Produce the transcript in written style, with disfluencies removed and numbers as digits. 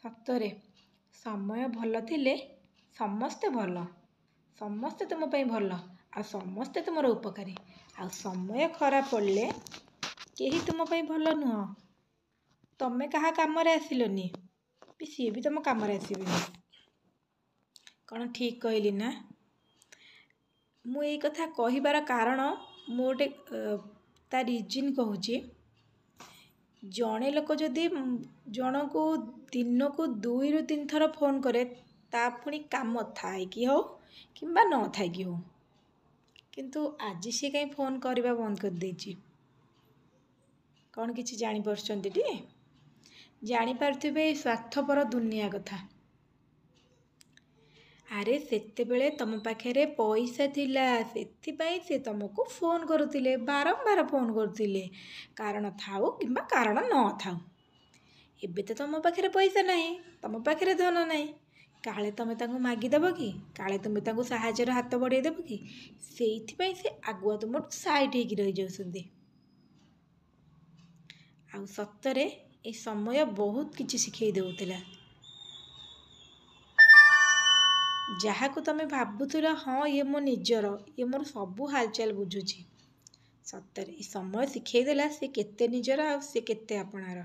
ସତରେ ସମୟ ଭଲ ଥିଲେ ସମସ୍ତେ ଭଲ, ସମସ୍ତେ ତୁମ ପାଇଁ ଭଲ ଆଉ ସମସ୍ତେ ତୁମର ଉପକାରୀ। ଆଉ ସମୟ ଖରାପ ପଡ଼ିଲେ କେହି ତୁମ ପାଇଁ ଭଲ ନୁହଁ। ତମେ କାହା କାମରେ ଆସିଲନି ବି, ସିଏ ବି ତୁମ କାମରେ ଆସିବେନି। କ'ଣ ଠିକ୍ କହିଲି ନା? ମୁଁ ଏଇ କଥା କହିବାର କାରଣ ମୁଁ ଗୋଟେ ତା ରିଜିନ୍ କହୁଛି। ଜଣେ ଲୋକ ଯଦି ଜଣକୁ ଦିନକୁ 2ରୁ 3 ଥର ଫୋନ୍ କରେ, ତା ପୁଣି କାମ ଥାଇକି ହେଉ କିମ୍ବା ନଥାଇକି ହେଉ, କିନ୍ତୁ ଆଜି ସିଏ କାହିଁ ଫୋନ୍ କରିବା ବନ୍ଦ କରିଦେଇଛି? କ'ଣ କିଛି ଜାଣିପାରୁଛନ୍ତି ଟି? ଜାଣିପାରୁଥିବେ ଏଇ ସ୍ୱାର୍ଥପର ଦୁନିଆ କଥା। ଆରେ ସେତେବେଳେ ତୁମ ପାଖରେ ପଇସା ଥିଲା, ସେଥିପାଇଁ ସେ ତୁମକୁ ଫୋନ୍ କରୁଥିଲେ, ବାରମ୍ବାର ଫୋନ୍ କରୁଥିଲେ, କାରଣ ଥାଉ କିମ୍ବା କାରଣ ନଥାଉ। ଏବେ ତ ତୁମ ପାଖରେ ପଇସା ନାହିଁ, ତୁମ ପାଖରେ ଧନ ନାହିଁ। କାଳେ ତୁମେ ତାଙ୍କୁ ମାଗିଦେବ କି, କାଳେ ତୁମେ ତାଙ୍କୁ ସାହାଯ୍ୟର ହାତ ବଢ଼େଇ ଦେବ କି, ସେଇଥିପାଇଁ ସେ ଆଗୁଆ ତୁମଠୁ ସାଇଟ୍ ହେଇକି ରହିଯାଉଛନ୍ତି। ଆଉ ସତରେ ଏ ସମୟ ବହୁତ କିଛି ଶିଖେଇ ଦେଉଥିଲା। ଯାହାକୁ ତୁମେ ଭାବୁଥିଲ ହଁ ଇଏ ମୋ ନିଜର, ଇଏ ମୋର ସବୁ ହାଲଚାଲ ବୁଝୁଛି, ସତରେ ଏ ସମୟ ଶିଖେଇ ଦେଲା ସେ କେତେ ନିଜର ଆଉ ସେ କେତେ ଆପଣାର।